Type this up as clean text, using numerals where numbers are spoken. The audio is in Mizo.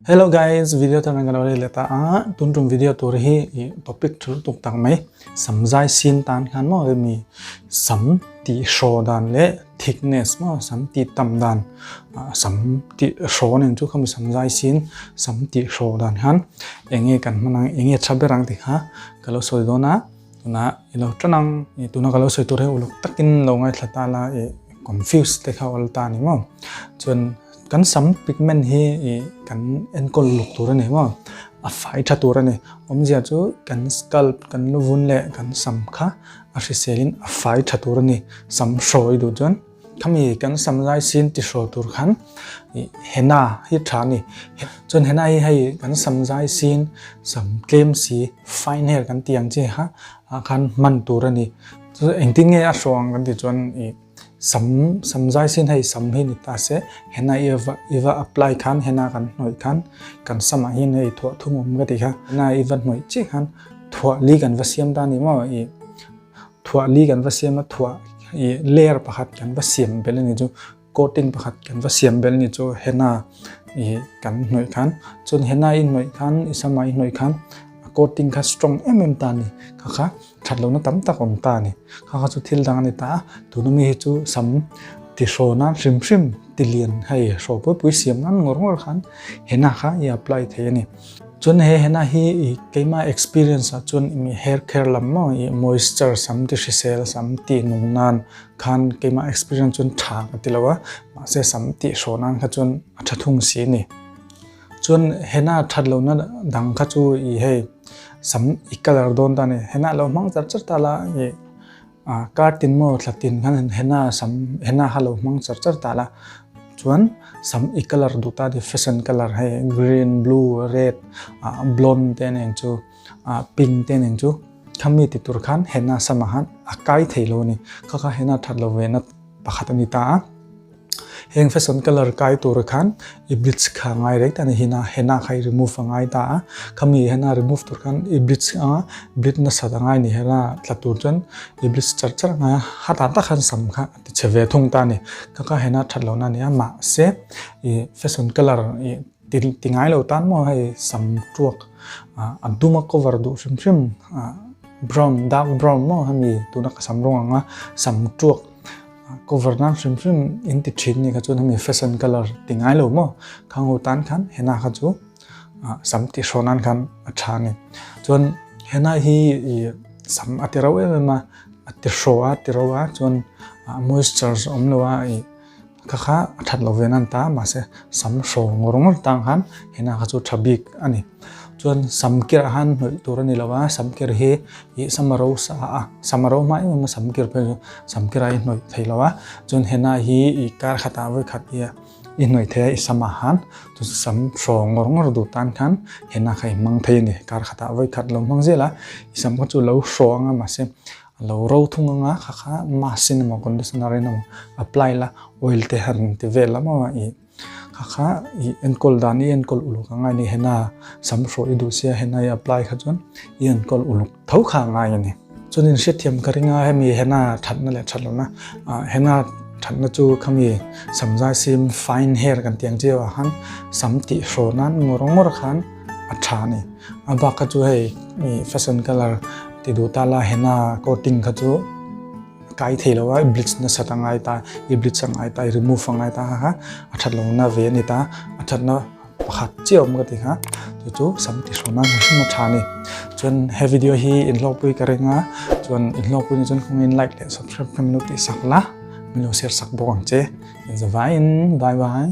Hello guys, video thar kan lo leh ta a, tun tum video tur hi i topic thul tuk tak mai sam zai sin tan khan maw hemi sam ti hraw dan leh thickness maw sam ti tam dan sam ti hraw nen chu khami sam zai sin sam ti hraw dan khan enge kan hman ang enge tha ber ang ti kha ka lo sawi dawn a. Tuna i lo tan ang, i tuna ka lo sawi tur hi uluk takin lo ngaithla ta la i confuse te kha awl ta a ni maw. Chuan kan sam pigment hi i kan enkawl uluk tur a ni maw, a fai tha tur a ni. Awmzia chu kan scalp kan lu vun leh kan sam kha a hriselin a fai tha tur a ni, sam hrawi duh chuan. Khami kan sam lai sin ti hraw tur khan henna hi tha a ni. Chuan henna hi hei kan sam zai sin sam tlem si fine hair kan tih ang chi kha ah khan hman tur a ni. Chu engtin nge a hraw ang kan tih chuan ih sam sam zai sin hei sam hi ni ta se henna i va i va apply khan henna kan hnawih khan kan samah hian hei thuah thum awm ka tih kha henna i va hnawih chiah khan thuah li kan va siam ta a ni maw ih. Thuah li kan va siam a, thuah i layer pakhat kan va siam belh a ni chu, coating pakhat kan va siam belh a ni chu henna i kan hnawih khan. Chuan henna i hnawih khan, i sama i hnawih khan a coating kha strong em em ta a ni. Kha kha that lohna tam tak a awm ta a ni. Kha kha chu thil dang a ni ta a, tuna mi hi chu sam ti hraw nan hrim hrim ti lian hei hraw pui pui siam nan ngawr ngawr khan henna kha i apply thei a ni. Chuan he henna hi i keimah experience ah chuan imi hair care lam maw i moisture sam ti hrisel sam tih nung nan khan keimah experience chuan tha ka ti lo a mahse sam tih hraw nan kha chuan a tha thung si a ni. Chuan henna that lohna dang kha chu i hei sam i colour dawn ta a ni henna lo hmang char char ta la i Kar tin maw thla tin khan henna sam henna kha lo hmang char char ta la chuan sam i colour duh ta ni fashion colour hei green blue red ah blonde te nen chu ah pink te nen chu khami ti tur khan henna samah khan a kai thei lo a ni kha kha henna that lo ve na pakhat a ni ta a. Heng fashion colour kai tur khan i bleach kha ngai reng ta a ni hi na henna kha i remove a ngai ta a khami henna remove tur khan i bleach anga bleach nasat a ngai a ni henna tla tur chuan i bleach char char a ngai a hatah tak khan sam kha a ti chhe ve thung ta a ni kha kha henna that lohna a ni a mahse i fashion colour i ti ti ngai lo tan maw hei sam tuak ah a dum a cover duh hrim hrim ah brown dark brown maw hemi tuna ka sam rawng anga sam tuak. Cover nan hrim hrim in ti thin ni kha chuan hemi fashion colour ti ngai lo maw khang ho tan khan henna kha chu sam ti hraw nan khan a tha a ni chuan henna hi ih sam a ti rau em em a a ti hraw a ti rau a chuan moisture awm lo a ih kha kha a that lo ve nan ta mahse sam hraw ngawr ngawr tang khan henna kha chu tha bik a ni. Chuan samkir ah khan hnawih tur a ni lo a, samkir hi ih samaro sa a, samaro hma em em a samkir phei chu samkir ah i hnawih thei lo a, chuan henna hi ih kar khatah vawi khat i i hnawih thei a i samah khan chu chu sam hraw ngawr ngawr duh tan khan henna kha i hmang thei a ni, kar khatah vawi khat lo hmang zel a, i sam kha chu lo hraw ang a mahse a lo ro thung ang a kha kha mask in emaw conditioner in emaw apply la oil te han ti vel a maw ih. Kha kha i enkawl dan i enkawl uluk a ngai a ni. Henna sam hrawh i duh sia henna i apply kha chuan i enkawl uluk tho kha a ngai a ni. Chuanin hriatthiam ka ring a hemi henna thatna leh that lohna ah henna thatna chu khami sam zai sim fine hair kan tih ang chiau ah khan sam tih hraw nan ngawr ngawr khan a tha a ni. A bak kha chu hei fashion colour ti duh ta la henna coating kha chu. Kai thei lo a, i bleach nasat a ngai ta, i bleach a ngai ta, i remove a ngai ta kha kha a that lo na ve a ni ta, a that na pakhat chiah awm ka ti kha, chu chu sam ti hrawn a hrim a tha a ni. Chuan he video hi in hlawkpui ka ring a, chuan in hlawkpui ni chuan kawngin like leh subscribe kha min lo tih sak la, min lo share sak bawk ang che. Inzavaiin bye bye.